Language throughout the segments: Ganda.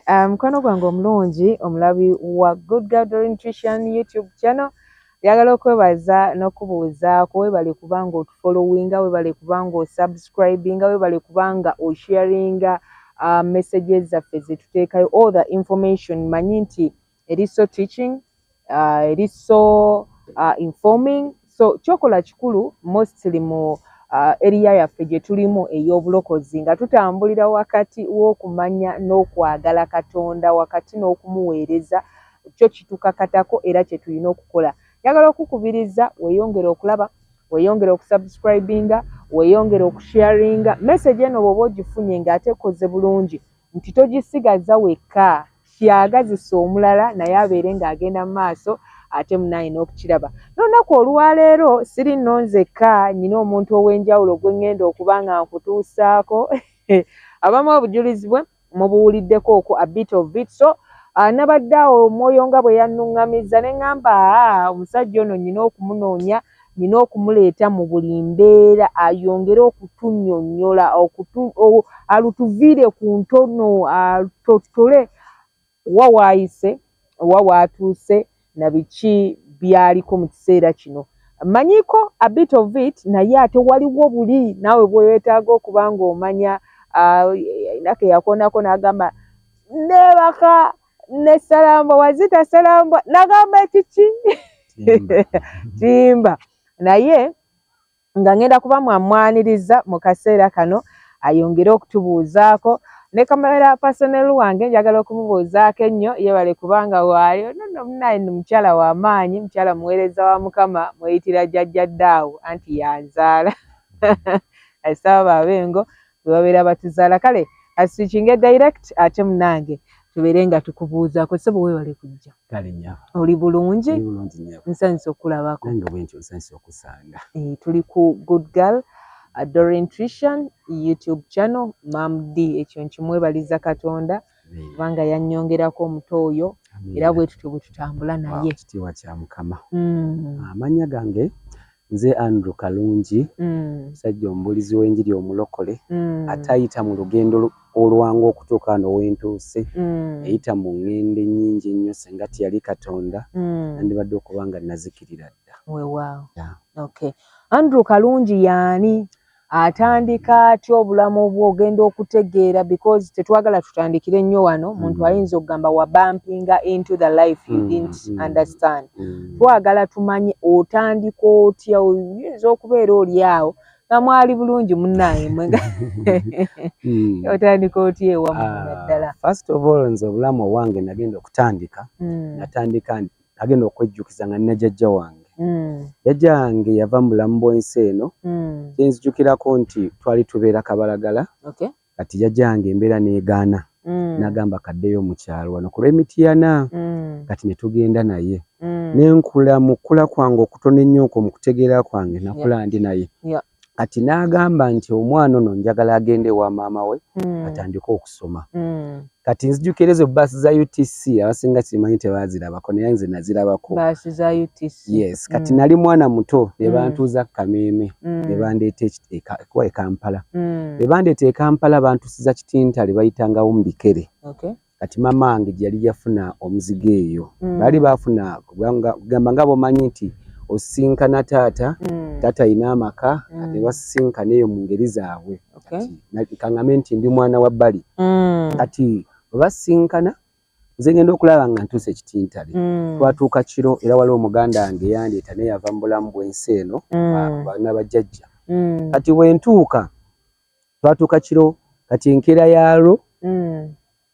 Mukwano gwange omulungi, omulabi wa Good Girl Nutrition YouTube channel, njagala okwebaza n'okubuuzaako. Webale kubanga otufollowinga, webale kubanga osubscribinga, webale kubanga osharinga messages zaffe zetuteekayo, all the information. Manyi nti eri so teaching, eri so informing. So kyokola kikulu, mostly mu area yaffe gye tulimu ey'obulokozi, nga tutambulira wakati w'okumanya n'okwagala Katonda, wakati n'okumuweereza. Kyo kitukakatako era kye tulina okukola. Njagala okukubiriza weeyongere okulaba, weeyongere okusubscribinga, weeyongere okusharinga message eno. Bw'oba ogifunye ng'ate ekoze bulungi, nti togisigaza wekka, kyagazisa omulala naye abeere ng'agenda mu maaso ate munaye n'okukiraba. N'olunaku olwaleero siri nno nzekka, nnyina omuntu ow'enjawulo gwe ŋŋenda okuba nga nkutuusaako. Abamu obujulizi bwe mubuwuliddeko okwo, a bit of it. So nabadde awo, omwoyo nga bwe yannuŋŋamizza, ne ŋŋamba, aa, omusajja ono nnyina okumunoonya, nnyina okumuleeta mu buli mbeera ayongere okutunnyonnyola, alutuviire ku ntono, atuttole wa waayise, wa waatuuse, na biki by'aliko mu kiseera kino. Mmanyiiko a bit of it, naye ate waliwo buli naawe bwe weetaaga okuba ng'omanya. Alina ke yakoonako n'agamba, neebaka ne Ssalambwa, wazita Ssalambwa, n'agamba ekiki timba. Naye nga ngenda kuba mwamwaniriza mu kaseera kano ayongere okutubuuzaako. Ne camera personnel wange njagala okumubuuzaako ennyo, yeebale kubanga waayo nonno. Munaye mukyala w'amaanyi, mukyala muweereza wa Mukama, mweyitira Jjajja Ddaawo, anti yanzaala asaba abengo bwe babeera batuzaala. Kale aswitchinge direct, ate munange tubeere nga tukubuuzaako. Ssebo, weebale kujja. Kale nnyo. Oli bulungi? Ndi bulungi nnyo. Nsanyuse okulabako. Nange bwe ntyo, nsanyuse okusanga. Tuli ku Good Girl Doreen Nutrition YouTube channel. Mam D, ekyo nkimwebaliza Katonda kubanga yannyongerako omuto oyo, era bwe tutyo bwe tutambula naye. Kitiibwa kya Mukama. Amannya gange nze Andrew Kalungi, musajja omubuulizi w'enjiri omulokole, atayita mu lugendo olwangu okutuuka wano wentuuse. Eyita mu ŋŋendo ennyingi ennyo. Singa teyali Katonda, nandibadde okuba nga nazikirira dda. Weewaawo. Okay, Andrew Kalungi yaani? Atandika atya obulamu bwe? Ogenda okutegeera, because tetwagala tutandikire nnyo wano. Muntu ayinza okugamba wa bumpinga into the life you didn't understand. Twagala tumanye otandika otya. Oyinza okubeera oli awo nga mwali bulungi, munnaye mwe, otandika otya ewammwe naddala? First of all, nze obulamu obwange nagenda okutandika, natandika nagenda okwejjukiza nga nina jjajja wange. Jjajja wange yava mu bulamu bw'ensi eno. Kyenzijukirako nti twali tubeera Kabalagala. Kati jjajja wange embeera neegaana, n'agamba kaddeyo mu kyalo wano ku lw'Emityana. Kati ne tugenda naye, nenkula. Mu kkula kwange okutono ennyo okwo, mu kutegeera kwange, nakula ndi naye. Kati n'agamba nti omwana ono njagala agende ewa maama we atandike okusoma. Kati nzijukira ezo baasi za UTC, abasinga kimanyi tebaazirabako, naye nze nazirabako. Baasi za UTC? Yes. Kati nali mwana muto, ne bantuuza ku Kameeme, ne bandeeta e Kampala. Ne bandeeta e Kampala, bantuusiza Kitintale, bayitangawo mu bikere. Kati maama wange gye yali yafuna omuzigo eyo. Baali baafuna, gamba nga bw'omanyi nti osisinkana taata, taata ayina amaka, kati ne basisinkana eyo mu ngeri zaabwe. Kati kaŋŋambe nti ndi mwana wa bbali. Kati bwe basisinkana, nze ngenda okulaba nga ntuuse Kitintale. Twatuuka kiro, era waliwo muganda wange yandeeta, naye yava mu bulamu bw'ensi eno, bana bajjajja. Kati bwe ntuuka, twatuuka kiro, kati enkeera yaalwo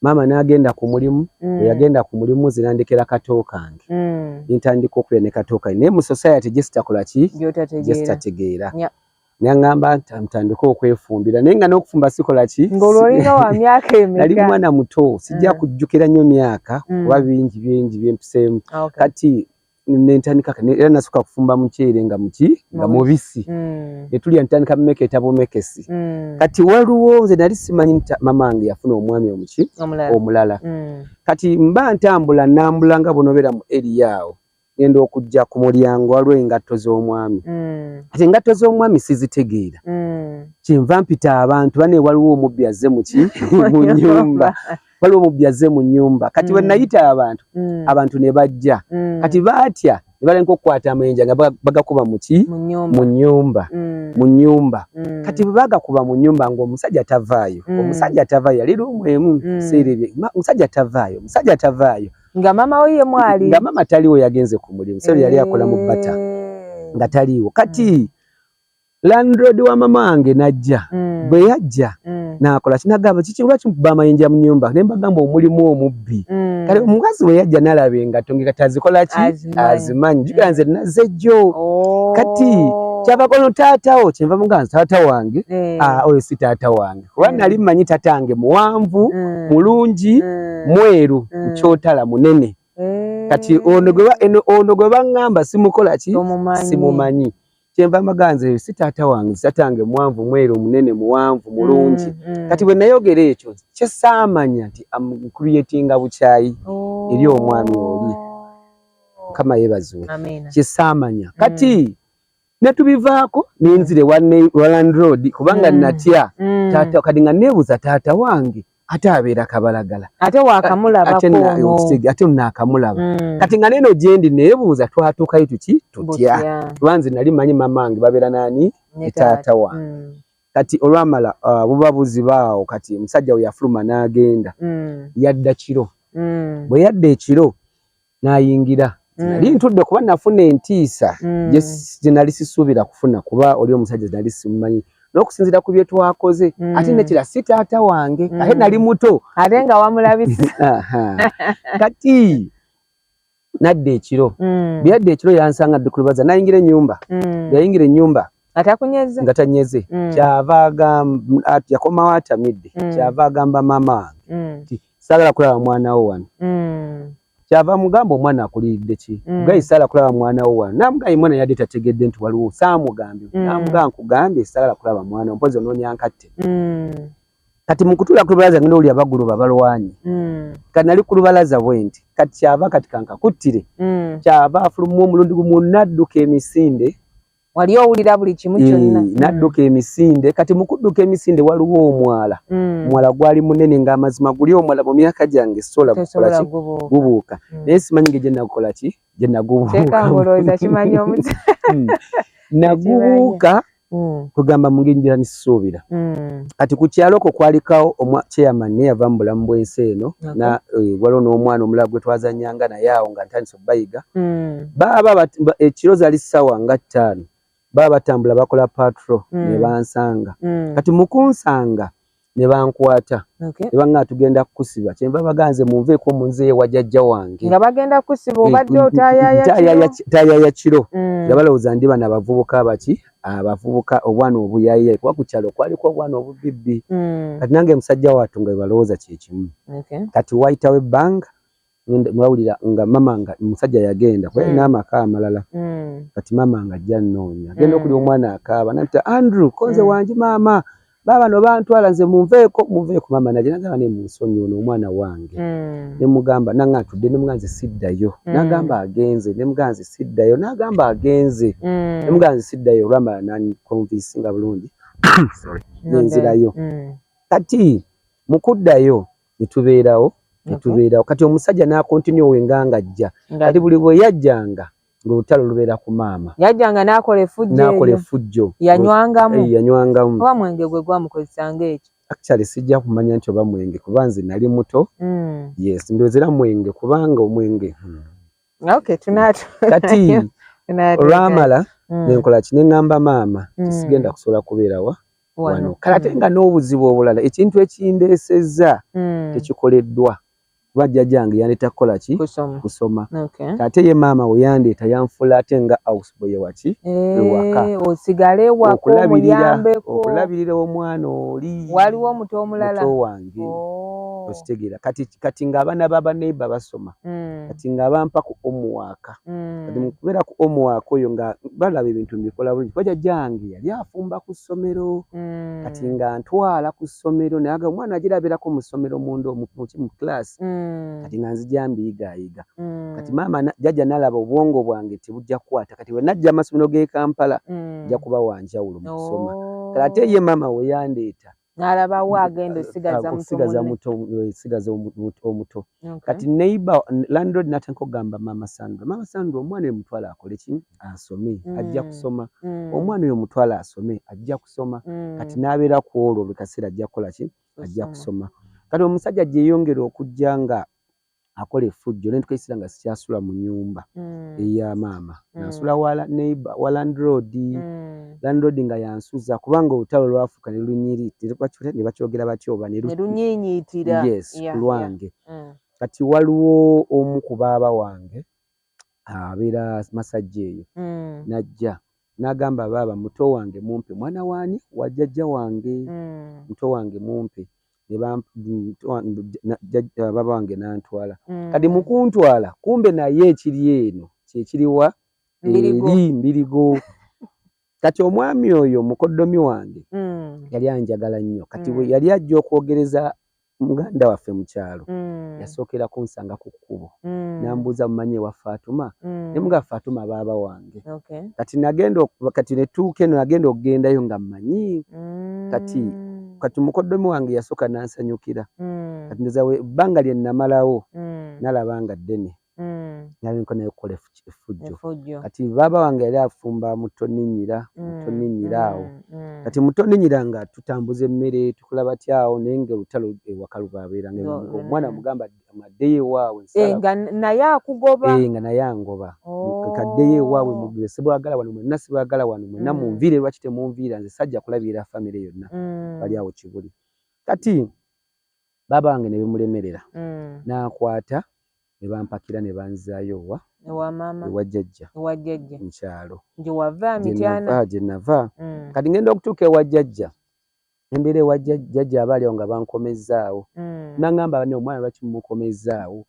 maama n'agenda ku mulimu. Bwe yagenda ku mulimu, nze nandekera kato kange, nentandika okulya ne kato kange, naye mu society gye sitakola ki, gye sitategeera. Naŋŋamba ntandike okwefumbira, naye nga n'okufumba sikola ki. Ng'olwo olina wa myaka emeka? Nali mwana muto, sijja kujjukira nnyo myaka, kuba bingi bingi byempiseemu. Kati nentandika, era nasooka kufumba muceere nga muki, nga mubisi, ne tulya. Ntandika mumeketa bumekesi. Kati waliwo, nze nali simanyi nti mama wange yafuna omwami omuki, omulala. Kati mba ntambula, nambula nga bunobeera mu area awo, ngenda okujja ku mulyango, waliwo engatto z'omwami. Kati engatto z'omwami sizitegeera, kyenva mpita abantu bane, waliwo omubbi azze muki, mu nnyumba. Waliwo omubbi azze mu nnyumba. Kati bwe nayita abantu, abantu ne bajja. Kati baatya ne balenka okukwata amayinja nga bagakuba muki? Mu nnyumba. Mu nnyumba. Kati bwe bagakuba mu nnyumba ng'omusajja tavaayo. Omusajja tavaayo, yali room emu biseera ebyo. Omusajja tavaayo, omusajja tavaayo. Nga maama we ye mwali? Nga maama taliiwo, yagenze ku mulimu. Seero yali akola mu Bata, nga taliiwo. Kati landlord wa mama wange n'ajja. Bwe yajja n'akola ki? N'agamba, "Kiki, lwaki mukuba amayinja mu nnyumba?" Ne mbagamba, "Omulimu omubbi." Kale omukazi bwe yajja n'alaba engatto nga kati azikola ki? Azimanyi. Jjukira nze nazze jjo. Kati kyava kono taatawo, kyenva mugamba nti taata wange, oyo si taata wange, kuba nali mmanyi taata wange muwanvu, mulungi, mweru, nkyotala, munene. Kati ono gwe baŋŋamba simukola ki? Simumanyi. Kyenva mbagamba nze si taata wange, taata wange muwanvu, mweru, munene, muwanvu, mulungi. Kati bwe nayogera ekyo, kyesaamanya nti am creatinga bukyayi eri omwami oli. Mukama yeebazibwe. Kyesaamanya. Kati ne tubivaako, nenzira ewa landlord kubanga natya taata. Kati nga neebuuza, taata wange ate abeera Kabalagala. Ate wakamulabako. Ate naakamulaba. Kati nga neeno gyendi neebuuza, twatuukayo tuki tutya? Kuba nze nali manyi mama wange babeera nani? Ne taata wange. Kati olwamala buba buzibaawo, kati omusajja we yafuluma n'agenda. Yadda kiro. Bwe yadda ekiro n'ayingira, nali ntudde kuba nafuna entiisa gye nali sisuubira kufuna, kuba oli omusajja nali simumanyi n'okusinziira ku bye twakoze, ate nekira si taata wange, ate nali muto. Ate nga wamulabisa. Kati nadda ekiro. Bwe yadda ekiro yansanga ddi ku lubaza, n'ayingira ennyumba. Yayingira ennyumba Atakunyeze? Nga tanyeze. Kyava agamba, yakomawo atamidde, kyava agamba maama wange nti, "Saagala kulaba mwana wo wano." Kyava mugamba, "Omwana akuliridde ki?" Gayi, "Saagala kulaba mwana wo wano." Namugaye, mwana yadde tategedde nti waliwo saamugambye. Namugamba, "Nkugambye saagala kulaba mwana wo, mpozi onoonya nkatte." Kati mu kutuula ku lubalaza ngenda owulira baguluba balwanye. Kati nali ku lubalaza bwe nti, kati kyava kati kankakuttire. Kyava afuluma omulundi gumu n'adduka emisinde. Wali owulira buli kimu kyonna. N'adduka emisinde. Kati mu kudduka emisinde waliwo omwala. Omwala gwali munene, ng'amazima guli omwala mu myaka gyange sobola gukola ki? Gubuuka. Naye simanyi ngeri gye nagukola ki, gye nagubuuka. Nagubuuka kugamba mu ngeri njira nisisuubira. Kati ku kyalo okwo kwalikawo chairman, naye yava mu bulamu bw'ensi eno. Waliwo n'omwana omulala gwe twazannyanga naye awo nga ntandise okubayiga. Baaba ekiro zaali ssaawa nga 5, baba batambula bakola patrol ne bansanga. Kati mu kunsanga ne bankwata ne baŋŋamba, "Tugenda kukusiba." Kyenva baganze, "Munveeko, munzeeyo wa jjajja wange." Nga bagenda kusiba, obadde otaayaaya? Taayaaya kiro, nga balowooza ndi bano abavubuka abaki, abavubuka obwana obuyayiyayi, kuba ku kyalo kwaliko obwana obubibbi. Kati nange musajja wattu nga balowooza kyekimu. Kati wayitawo ebbanga, mwawulira nga mama nga musajja yagenda kuba yalina amaka amalala. Kati mama nga ajja nnoonya, agenda okulya omwana akaaba, nampita, "Andrew." Konze, "Wangi maama, baabano bantwala, nze munveeko, munveeko." Maama najja nagamba, "Ne munsonyi, ono omwana wange." Ne mugamba nanga ntudde, ne mugamba, "Nze siddayo." Nagamba agenze. Ne mugamba, "Nze siddayo." Nagamba agenze. Ne mugamba, "Nze siddayo." Olwamala nanconvincinga bulungi nenzirayo. Kati mu kuddayo ne tubeerawo, ne tubeerawo. Kati omusajja n'acontinuinga nga ajja. Kati buli bwe yajjanga ng'olutalo lubeera ku maama. Yajjanga n'akola effujjo. N'akola effujjo. Yanywangamu? Yanywangamu. Oba mwenge gwe gwamukozesanga ekyo? Actually sijja kumanya nti oba mwenge, kuba nze nali muto. Yes, ndowooza era mwenge, kubanga omwenge Okay, tunaatu Kati olwamala nenkola ki? Neŋŋamba maama, "Tisigenda kusobola kubeerawa wano." Kale ate nga n'obuzibu obulala, ekintu ekindeesezza tekikoleddwa, kuba jjajjange yandeeta kukola ki? Kusoma. Ate ye maama we yandeeta yanfuula ate nga houseboy waki? Ewaka. Osigale ewaka omuyambeko. Okulabirira omwana oli. Waliwo omuto omulala? Muto wange. Okitegeera? Kati ng'abaana b'abaneighbor basoma. Kati nga bampa ku homework. Kati mu kubeera ku homework oyo nga balaba ebintu mbikola bulungi, kuba jjajjange yali afumba ku ssomero. Kati nga ntwala ku ssomero, naye aga omwana agira abeerako mu ssomero munda mu class. Kati nga nzija mbiyigaayiga. Kati maama jjajja n'alaba obwongo bwange tebujja kukwata. Kati bwe najja amasomero g'e Kampala nja kuba wa njawulo mu kusoma. Kale ate ye maama we yandeeta N'alabawo agenda osigaza muto, sigaza omuto. Kati neighbor landlord natandika okugamba Mama Sandra, Mama Sandra, omwana oyo mutwala akole ki, asome, ajja kusoma. Omwana oyo mutwala asome, ajja kusoma. Kati n'abeera ku olwo buli kaseera ajja kukola ki, ajja kusoma. Kati omusajja gyeyongera okujja nga akola effujjo, nentukaisira nga sikyasula mu nnyumba eya maama, nasula wala neighbor wa landlord. Landlord nga yansuza kubanga olutalo lwafuuka ne lunyiri, ne bakyogera batyo oba ne lunyiinyiitira. Yes, ku lwange. Kati waliwo omu ku baaba wange abeera Masajja eyo, najja n'agamba, baaba muto wange mumpe, mwana waani, wa jjajja wange, muto wange mumpe. Baba wange nantwala. Kati mukuntwala kumbe naye ekiri eno kyekiriwa eri Mbirigo. Kati omwami oyo mukoddomi wange yali anjagala nnyo. Kati bwe yali ajja okwogereza muganda waffe mu kyalo, yasookera kunsanga ku kkubo, nambuuza mumanyi ewa Fatuma, ne mugamba Fatuma baaba wange. Kati nagenda, kati netuuka eno nagenda okugendayo nga mmanyi. Kati mukoddomi wange yasooka n'ansanyukira. Kati ndoza ebbanga lye namalawo nalaba nga ddene, nalinko naye okukola effujjo. Kati baaba wange yali afumba mutoninyira awo. Kati mutoninyira nga tutambuza emmere, tukola batya awo, naye nga olutalo ewaka lubabeera nga omwana mugamba addeyo ewaabwe. Nga naye akugoba. Nga naye angoba. Kaddeyo ewaabwe, mugule sibwagala wano mwenna, sibwagala wano mwenna, munviire, lwaki temunviira, nze sajja kulabirira famire yonna, bali awo Kibuli. Kati baaba wange ne bimulemerera, n'akwata ne bampakira ne banzaayo ewa jjajja mu kyalo gye nava. Kati ngenda okutuuka ewa jjajja, embeera ewa jjajja abaali awo nga bankomezzaawo, nangamba ne omwana lwaki mumukomezzaawo,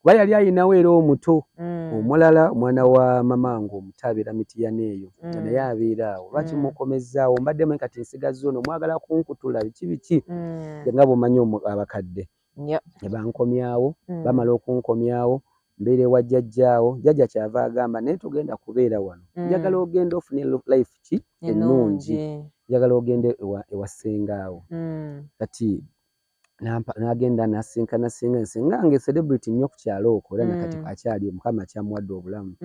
kuba yali ayinawo era omuto omulala, omwana wa mama wange omuto abeera Mitiyana eyo, naye abeera awo, lwaki mumukomezzaawo, mbadde manyi kati nsigazza ono, mwagala kunkutula biki biki, nga bw'omanyi abakadde. Ne bankomyawo, bamala okunkomyawo, mbeera ewa jjajjaawo. Jjajja kyava agamba naye togenda kubeera wano, njagala ogende ofune life ki ennungi, njagala ogende ewa ssengaawo. Kati n'agenda n'asinkana ssenga, ssenga nga celebrity nnyo ku kyalo okwo, era nakati akyali, Mukama akyamuwadde obulamu.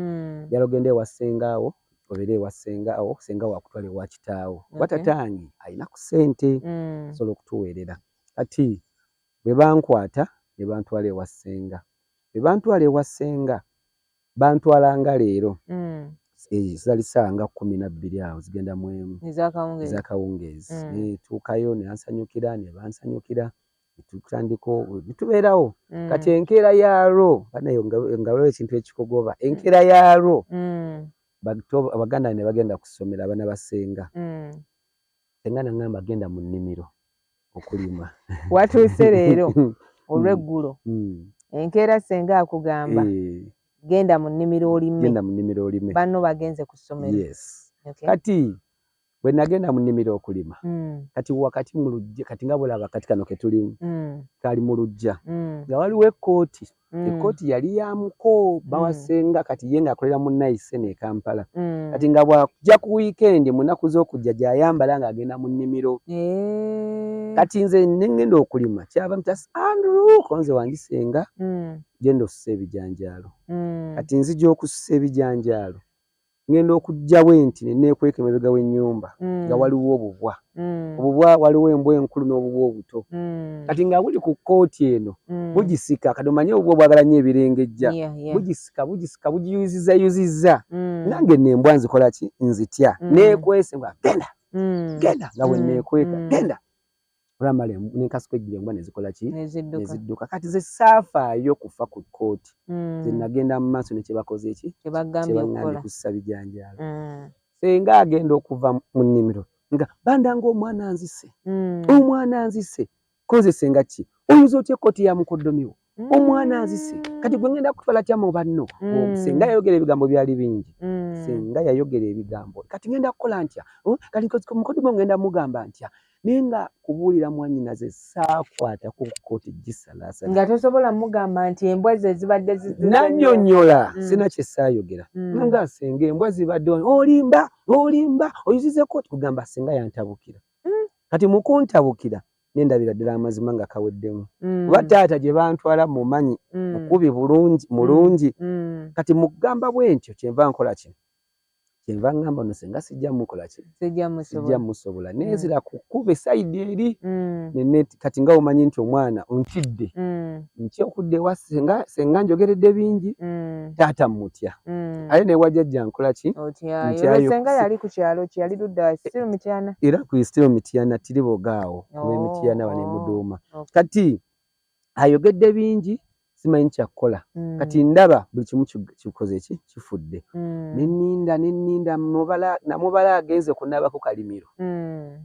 Njagala ogende ewa ssengaawo, obeere ewa ssengaawo, ssenga wakutwala ewa kitaawo, kuba tatange alina ku ssente asobola okutuweerera. Kati bwe bankwata ne bantwala ewa ssenga, bwe bantwala ewa ssenga bantwala nga leero, zaali ssaawa nga 12 awo zigenda mu emu ez'akawungeezi. Netuukayo ne bansanyukira, ne bansanyukira, tutandika tubeerawo. Kati enkeera yaalwo nga waliwo ekintu ekikugoba, enkeera yaalwo baganda ne bagenda ku ssomero, abaana ba ssenga. Ssenga nangamba genda mu nnimiro okulima. Watuuse leero olw'eggulo, enkeera ssenga akugamba genda mu nnimiro olime. Genda mu nnimiro olime. Banno bagenze ku ssomero. Yes. Kati bwe nagenda mu nnimiro okulima, kati wakati mu luggya, kati nga bw'olaba kati kano ke tulimu, kali mu luggya, nga waliwo ekkooti. Ekkooti yali ya muko bawa ssenga, kati ye ng'akolera mu Nice eno e Kampala. Kati nga bw'ajja ku wiikendi mu nnaku z'okujja gy'ayambala ng'agenda mu nnimiro. Kati nze ne ŋŋenda okulima, kyava nti Andrew konze wangi ssenga, genda osusa ebijanjaalo. Kati nzija okususa ebijanjaalo, ngenda okujja bwe nti ne neekweka emabega w'ennyumba, nga waliwo obubwa. Obubwa waliwo embwa enkulu n'obubwa obuto. Kati nga buli ku kkooti eno bugisika, kati omanye obubwa bwagala nnyo ebirengejja, bugisika bugisika bugiyuzizza yuzizza. Nange nno embwa nzikola ki, nzitya, neekwese nga genda genda, nga bwe neekweka genda. Olwamala nenkasuka ejjinja embwa ne zikola ki, nezidduka. Kati ze saafaayo kufa ku kkooti, nze nagenda mu maaso ne kye bakoze ki, kye baŋŋambye kussa bijanjaalo. Ssenga agenda okuva mu nnimiro nga bandanga omwana nzise, omwana nzise, konze ssenga ki, oyuza otya ekkooti ya mukoddomi wo, omwana nzise, kati gwe ngenda kutwala tya mu banno. Ssenga yayogera ebigambo byali bingi, ssenga yayogera ebigambo, kati ngenda kukola ntya, kati mukoddomi wo ngenda mugamba ntya, naye nga kubuulira mwannyinaze saakwata ku kkooti gisalaasala. Nga tosobola mugamba nti embwa ze zibadde nannyonnyola, sina kye saayogera. Nga ssenga embwa zibadde olimba olimba oyuziza ekkooti, kugamba ssenga yantabukira. Kati mukuntabukira nendabira ddala amazima nga kaweddemu, kuba taata gye bantwala mumanyi, mukubi bulungi mulungi. Kati mugamba bwe ntyo, kyenva nkola kino, kyenva ngamba no senga sijja mukola ki, sijja musobola, nenzira kukuba e side eri. Kati nga omanyi nti omwana ontidde, ntya okudda ewa senga, senga njogeredde bingi, taata mmutya, ate newajjajja nkola ki? Ntyayo. Senga yali ku kyalo ki? Yali ludda still Mityana? Era ku still Mityana, Tiriboga awo, kuba Mityana wano emuduuma. Kati ayogedde bingi, simanyi kyakkola. Kati ndaba buli kimu kikoze ki, kifudde. Neninda neninda, namubala agenze kunaabako kalimiro,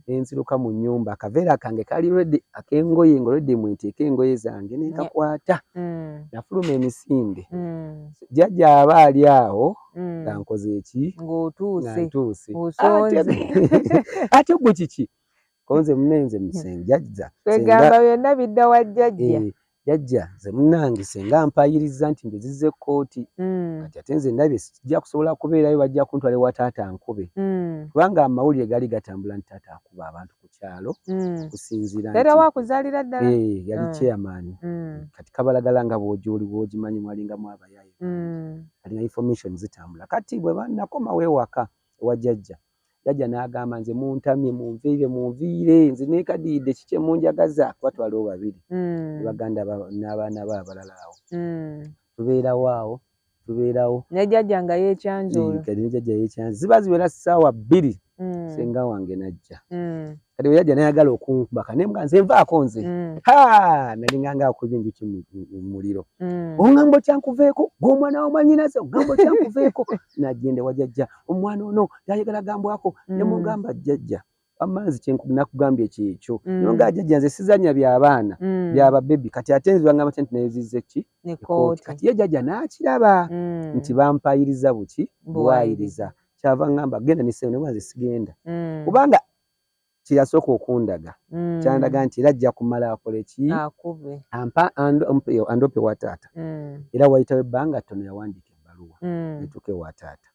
nenziruka mu nnyumba, akaveera kange kali ready ak'engoye, nga ready mwenteeka engoye zange, nenkakwata, nafuluma emisinde. Jjajja aba ali awo nga nkoze eki? Ng'otuuse. Nga ntuuse. Ate gwe kiki konze munenze musenjajja? Kwegamba byonna bidda wa jjajja. Jjajja nze munnange senga mpayiriza nti njozizza ekkooti. Kati ate nze ndabye sijja kusobola kubeerayo, bajja kuntwala ewa taata nkube, kubanga amawulire gaali gatambula nti taata akuba abantu ku kyalo, kusinziira Taata wakuzaalira ddala? Yali chairman. Kati kabalagala nga bw'ogyoli bw'ogimanyi, mwalingamu abayaaye, kati nga information zitambula. Kati bwe nakomawo ewaka ewa jjajja, jjajja n'agamba, "Nze muntamye, munviire, munviire, nze neekadiridde, kiki emunjagaza?" Kuba twaliwo babiri, baganda n'abaana be abalala awo. Tubeerawo awo, tubeerawo. Ne jjajja nga yeekyanzuula. Ne jjajja yeekyanza. Ziba ziwera ssaawa 2, senga wange najja. Kati bwe yajja nayagala okunkuba, kanemga nze nvaako nze. Ha, nalinga nga akubye enjuki mu muliro. "Oŋŋamba otya nkuveeko gw'omwana wa mwannyinaze? Oŋŋamba otya nkuveeko?" Nagenda ewa jjajja, "Omwana ono tayagala gambwako." Ne mugamba, "Jjajja, amazzi kyenakugambye kyekyo." Nga jjajja nze sizanya by'abaana, byaba baby. Kati ate nze bangamba nti nayozizza ki? Ekkooti. Kati ye jjajja n'akiraba nti bampayiriza buki, buwayiriza. Kyava ngamba, "Genda ne nze sigenda," kubanga kyeyasooka okundaga, kyandaga nti era ajja kumala akole ki? Akube. Ampa andope wa taata. Era wayitawo ebbanga ttono, yawandiika ebbaluwa etuuka ewa taata.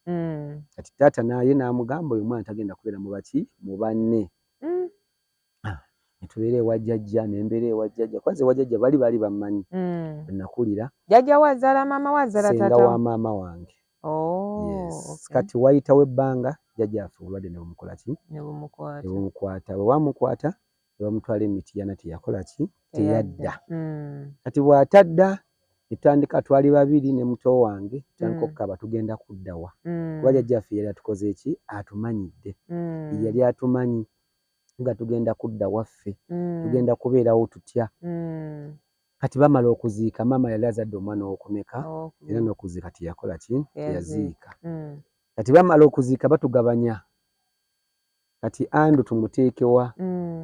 Kati taata naye n'amugamba, "Oyo omwana tagenda kubeera mu baki, mu banne." Netubeera ewa jjajja, nembeera ewa jjajja, kwanza ewa jjajja bali bammanyi, nakulira. Jjajja wazaala maama, wazaala senga taata? Wa maama wange. Oh, yes. Okay. Kati wayitawo ebbanga, jjajja affe, obulwadde ne bumukola ki? Ne bumukwata. Ne bumukwata. Bwe bwamukwata ne bamutwala emitiyana, teyakola ki? Teyadda. Kati bw'atadda, netutandika, twali babiri ne muto wange, tutandika okukaaba, tugenda kuddawa? Kuba jjajjaffe yali atukoze ki? Atumanyidde. Yali atumanyi nga tugenda kudda waffe, tugenda kubeerawo tutya? Kati bamala okuziika, maama yali azadde omwana owokumeka, era n'okuziika teyakola ki? Teyaziika. Kati bamala okuziika, batugabanya. Kati Andu tumuteekewa?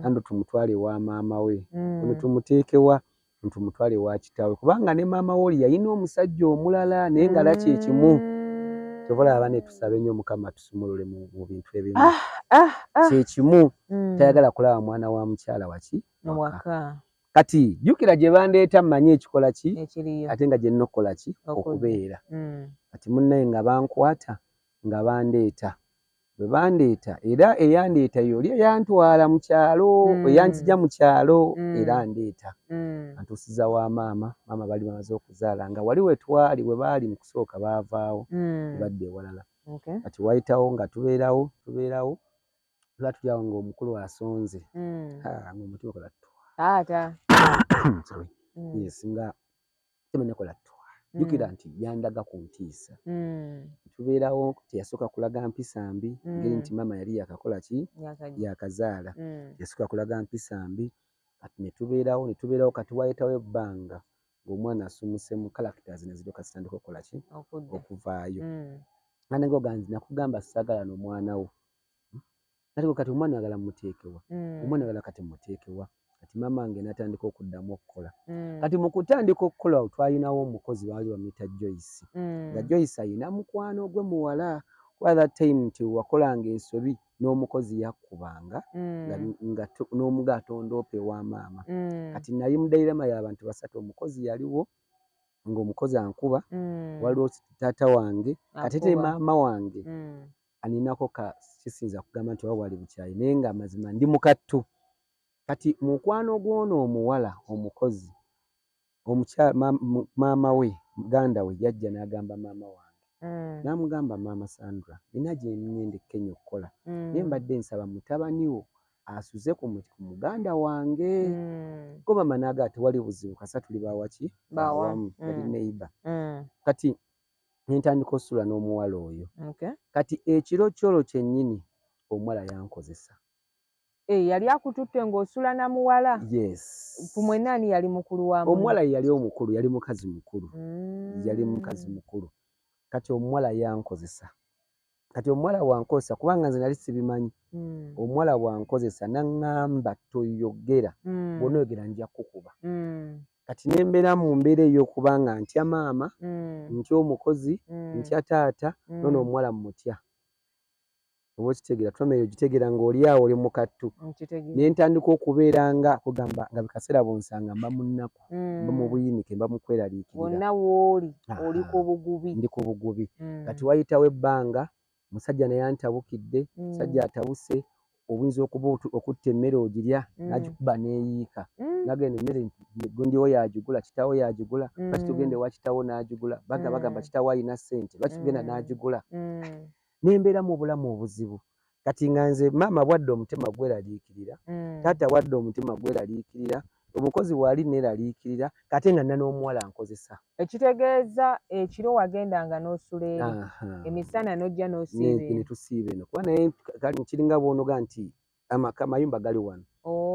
Andu tumutwale ewa maama we. Ono tumuteekewa? Tumutwale ewa kitaawe, kubanga ne maama we oli yalina omusajja omulala, naye nga la kyekimu. Kyova olaba ne tusaba ennyo Mukama tusumulule mu bintu ebimu. Kyekimu, tayagala kulaba mwana wa mukyala waki waka. Kati jjukira gye bandeeta, mmanyi ekikola ki, ekiriyo, ate nga gye nnina okukola ki? Okubeera. Kati munnaye nga bankwata, nga bandeeta. Bwe bandeeta, era eyandeeta y'oli eyantwala mu kyalo, eyanzija mu kyalo, era ndeeta, antuusiza wa maama. Maama bali bamaze okuzaala, nga wali we twali, we baali mu kusooka baavaawo, badda ewalala. Kati wayitawo nga tubeerawo, tubeerawo, tuba tuli awo ng'omukulu asonze, ng'omutima kola twa. Taata. Sorry. Yes, nga temanyakola twa. Jjukira nti yandaga ku ntiisa. Tubeerawo, teyasooka kulaga mpisa mbi, ngeri nti maama yali yakakola ki? Yakazaala. Teyasooka kulaga mpisa mbi. Kati ne tubeerawo, ne tubeerawo. Kati wayitawo ebbanga ng'omwana asumuse mu characters, ne ziryoka zitandika okukola ki? Okuvaayo. Nga nange nze nakugamba saagala n'omwana wo. Kati kati omwana oyagala mmuteekewa? Omwana oyagala kati mmuteekewa? Kati maama wange n'atandika okuddamu okukola. Kati mu kutandika okukola, twalinawo omukozi, baali bamuyita Joyce. Nga Joyce ayina mukwano gwe muwala, kuba that time nti wakolanga ensobi n'omukozi yakkubanga, nga n'omuga atondoopa ewa maama. Kati nali mu dilemma y'abantu basatu: omukozi yaliwo, ng'omukozi ankuba, waliwo taata wange, ate te maama wange aninako ka kisinza kugamba nti oba bwali bukyayi, naye nga amazima ndi mukattu. Kati mukwano gw'ono omuwala omukozi, maama we, muganda we yajja n'agamba maama wange, n'amugamba, "Maama Sandra, nina gye ŋŋenda e Kenya okukola, naye mbadde nsaba mutabani wo asuze ku muganda wange." Ko maama n'agamba, "Tewali buzibu, kasa tuli bawaki, bawamu," yali neighbor. Kati ne ntandika osula n'omuwala oyo. Kati ekiro kyolwo kyennyini omuwala yankozesa. Yali akututte ng'osula na muwala? Yes. Ku mwenna ani yali mukulu wa munne? Omuwala ye yali omukulu, yali mukazi mukulu. Yali mukazi mukulu. Kati omuwala yankozesa. Kati omuwala wankozesa, kubanga nze nali sibimanyi. Omuwala wankozesa n'aŋŋamba, "Toyogera, bw'onooyogera nja kukuba." Kati ne mbeera mu mbeera ey'okuba nga ntya maama, ntya omukozi, ntya taata, n'ono omuwala mmutya. Oba okitegeera, trauma eyo ogitegeera ng'oli awo oli mu kattu. Ne ntandika okubeera nga kugamba nga buli kaseera bw'onsanga mba mu nnaku, mba mu buyinike, mba mu kweraliikirira. Wonna w'oli oli ku bugubi. Ndi ku bugubi. Kati wayitawo ebbanga, musajja naye antabukidde, musajja atabuse, obuyinza okuba okutta emmere ogirya, n'agikuba n'eyiika. N'agenda emmere gundi wo y'agigula, kitaawo y'agigula, lwaki tugenda ewa kitaawo n'agigula, bagamba kitaawo alina ssente, lwaki tugenda n'agigula. Ne mbeera mu bulamu obuzibu. Kati nga nze maama bwadde omutima gweraliikirira, taata bwadde omutima gweraliikirira, omukozi bw'ali neeraliikirira, kate nga nna n'omuwala nkozesa. Ekitegeeza ekiro wagendanga n'osula eri, emisana n'ojja n'osiiba eno. Ne tusiiba eno, kuba naye kiringa bw'onoga nti amayumba gali wano.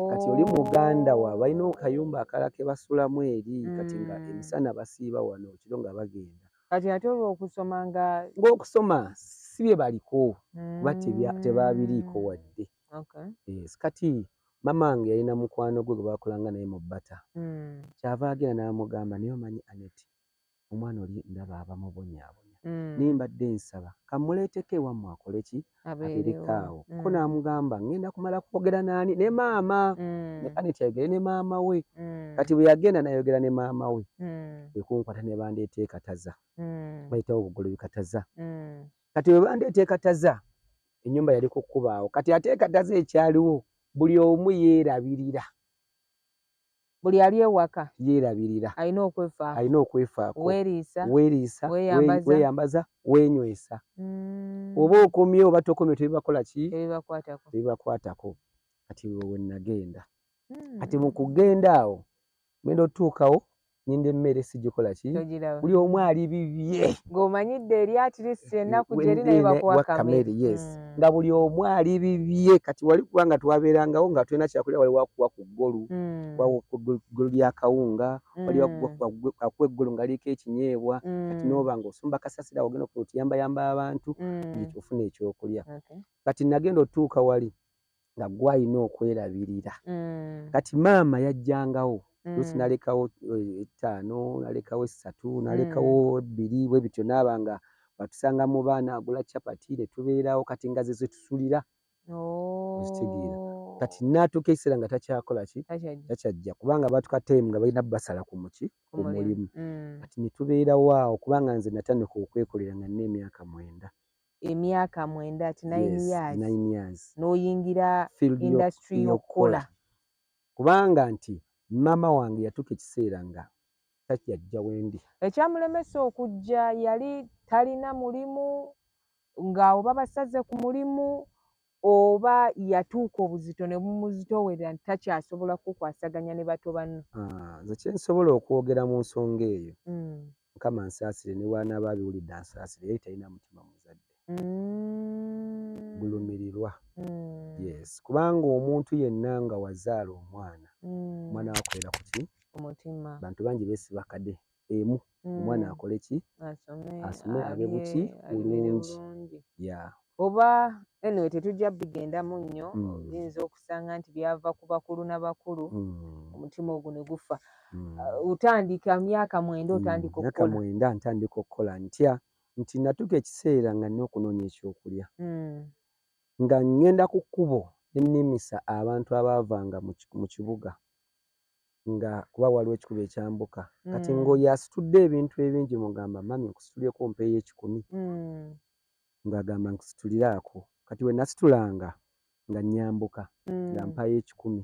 Kati oli muganda waabwe balina akayumba akalala ke basulamu eri, kati nga emisana basiiba wano, ekiro nga bagenda. Kati ate olw'okusoma nga Ng'okusoma si bye baliko, kuba tebaabiriiko wadde. Yes. Kati maama wange yalina mukwano gwe gwe baakolanga naye mu Bata. Kyava agenda n'amugamba, "Naye omanyi Annet, omwana oli ndaba abamubonyaabonya. Naye mbadde nsaba kamuleeteko ewammwe akole ki? Abeereko awo." Ko n'amugamba, "Ŋŋenda kumala kwogera n'ani? Ne maama." Ne Annet ayogere ne maama we. Kati bwe yagenda n'ayogera ne maama we, kwe kunkwata ne bandeeta e Kataza. Bayitawo Obugolobi Kataza. Kati bwe bandeeta e Kataza, ennyumba yali ku kkubo awo. Kati ate e Kataza ekyaliwo, buli omu yeerabirira. Buli ali ewaka yeerabirira. Alina okwefaako. Alina okwefaako. Weeriisa. Weeriisa, weeyambaza. Weeyambaza, weenywesa. Oba okomye oba tokomye tebibakola ki? Tebibakwatako. Tebibakwatako. Kati we nagenda. Kati mu kugenda awo, ngenda otuukawo, nninda emmere sigikola ki? Buli omu ali bibye. Ng'omanyidde eri at least ennaku gyeri naye bakuwa kamere. Yes. Nga buli omu ali bibye. Kati wali kubanga twabeerangawo nga tulina kyakulya, wali wakuwa ku ggolu, ku ggolu lya kawunga, wali akuwa eggolu nga liriko ekinyeebwa. Kati n'oba ng'osomba kasasiro awo ogenda okuyambayamba abantu ofuna ekyokulya. Kati nagenda otuuka wali nga ggwe alina okwerabirira. Kati maama yajjangawo, oluusi n'alekawo 5, n'alekawo 3, n'alekawo 2, bwe bityo n'aba nga batusanga mu baana agula capati ne tubeerawo, kati nga ze tusulira. Okitegeera? Kati n'atuuka ekiseera nga takyakola ki? Takyajja, kubanga baatuka time nga balina basala ku muki? Ku mulimu. Kati ne tubeerawo awo, kubanga nze natandika okwekolera nga nnina emyaka 9. Emyaka 9, ati 9 years. 9 years. N'oyingira industry y'okukola. Kubanga nti maama wange yatuuka ekiseera nga takyajja wendi. Ekyamulemesa okujja, yali talina mulimu ng'awo babasaze ku mulimu, oba yatuuka obuzito ne bumuzitoowerera nti takyasobola kukwasaganya ne bato banno? Ah, nze kyensobola okwogera mu nsonga eyo, Mukama nsaasire ne bw'anaaba abiwulidde ansaasire, yali talina mutima muzadde gulumirirwa. Yes, kubanga omuntu yenna nga wazaala omwana, omwana wakolera ku ki? Omutima. Bantu bangi beesiba kade emu, omwana akole ki? Asome, abe buki? Bulungi. Ya. Oba anyway tetujja bigendamu nnyo, oyinza okusanga nti byava ku bakulu na bakulu, omutima ogwo ne gufa. Otandika myaka 9, otandika okukola. Myaka 9 ntandika okukola. Ntya nti natuuka ekiseera nga nnina okunoonya ekyokulya, nga ŋŋenda ku kkubo ne nnimisa abantu abaavanga mu kibuga, nga kuba waliwo ekikubo ekyambuka. Kati ng'oyo asitudde ebintu ebingi mugamba, "Mami, nkusitulyeko mpeeyo 100?" Ng'agamba, "Nkusituliraako." Kati we nasitulanga Nga nnyambuka, nga mpayo 100.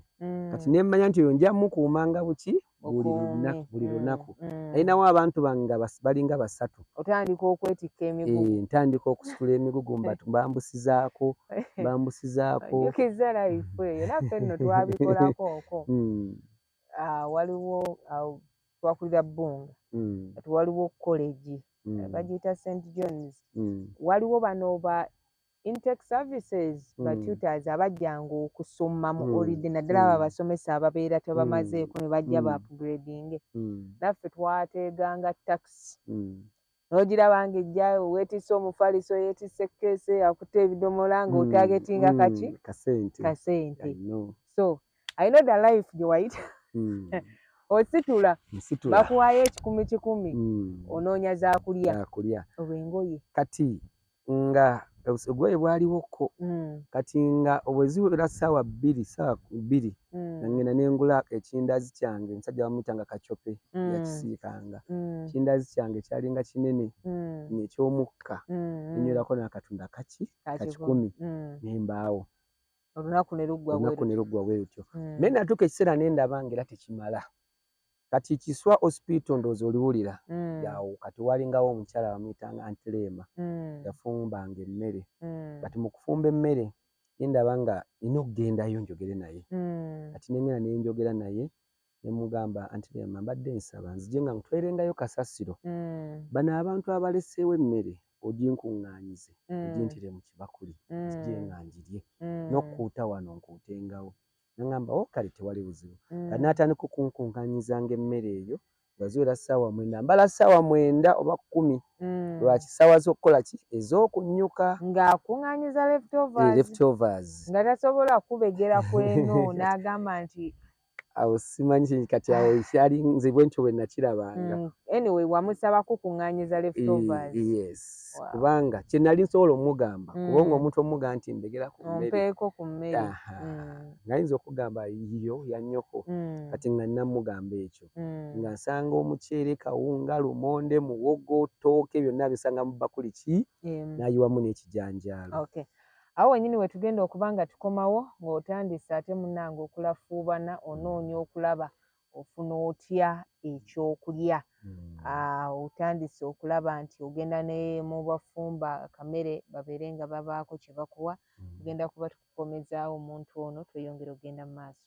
Kati ne mmanya nti oyo nja mukuumanga buki buli lunaku, buli lunaku. Nalinawo abantu bange nga balinga 3. Otandika okwetikka emigugu. Ntandika okusitula emigugu, mbambusizaako, mbambusizaako. Ojjukiza life eyo, naffe nno twabikolako okwo. Waliwo twakulira Bbunga, kati waliwo college bagiyita St John's. Waliwo bano ba intake services, ba tutors abajjanga okusoma mu holiday, naddala abo abasomesa ababeera tebamazeeko ne bajja ba upgrading. Naffe twateeganga taxi, n'ogiraba ng'ejja weetisse omufaliso, yeetisse keese, akutte ebidomola, ng'otargetinga kaki? Kasente. Kasente. So I know the life gye wayita. Ositula, bakuwaayo 100 100, onoonya zaakulya, olw'engoye. Kati nga obugoye bwaliwoko, kati nga obweziwera 2:00, 2:00, ngenda nengula ekindazi kyange, omusajja bamuyitanga Kachope, yakisiikanga. Ekindazi kyange kyalinga kinene, n'ekyomukka, nenywerako n'akatunda kaki, ka 100, nembaawo. Olunaku ne luggwa. Olunaku ne luggwa bwe lutyo. Naye natuuka ekiseera ne ndaba ng'era tekimala. Kati Kiswa Hospital, ndowooza oliwulira awo, kati walingawo omukyala bamuyitanga Aunty Rema, yafumbanga emmere. Kati mu kufumba emmere ne ndaba nga nina okugendayo njogere naye. Kati ne ngenda ne njogera naye, ne mugamba, "Aunty Rema, mbadde nsaba nzije nga nkutwairengayo kasasiro. Bano abantu abaleseewo emmere oginkuŋŋaanyize, ogintire mu kibakuli, nzije nga ngirye. N'okkuuta wano nkuutengawo." N'aŋŋamba, "Oh, kale tewali buzibu." Kati n'atandika okunkuŋŋaanyizanga emmere eyo nga ziwera 9:00, mbala 9:00 oba 10:00. Lwaki? Ssaawa z'okukola ki? Ez'okunnyuka. Ng'akuŋŋaanyiza leftovers. Leftovers. Nga tasobola kubegera kweno n'agamba nti Awo simanyi, kati awo kyali nze bwe ntyo bwe nakirabanga. Anyway, wamusaba kukuŋŋaanyiza leftovers. Yes. Kubanga kye nali nsobola omugamba, kubanga omuntu omugamba nti mbegera ku mmere. Ompeeko ku mmere. Ngayinza okugamba yiyo ya nnyoko. Kati nga namugamba ekyo. Nga nsanga omuceere, kawunga, lumonde, muwogo, ttooke, byonna bisanga mu bbakuli ki, n'ayiwamu n'ekijanjaalo. Okay. Awo wennyini we tugenda okuba nga tukomawo, ng'otandise ate munnange okulafuubana, onoonya okulaba ofuna otya ekyokulya. Otandise okulaba nti ogenda ne mu bafumba akamere babeere nga babaako kye bakuwa. Tugenda kuba tukukomezaawo omuntu ono, tweyongere okugenda mu maaso.